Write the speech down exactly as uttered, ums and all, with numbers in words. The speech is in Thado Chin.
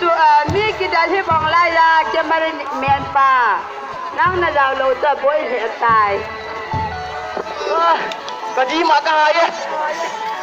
Chu, ah, mi kidal hi bang lai la, camera man pa. Nang na lau lo ta boi he tai. Ah, ka di ma ka hai e.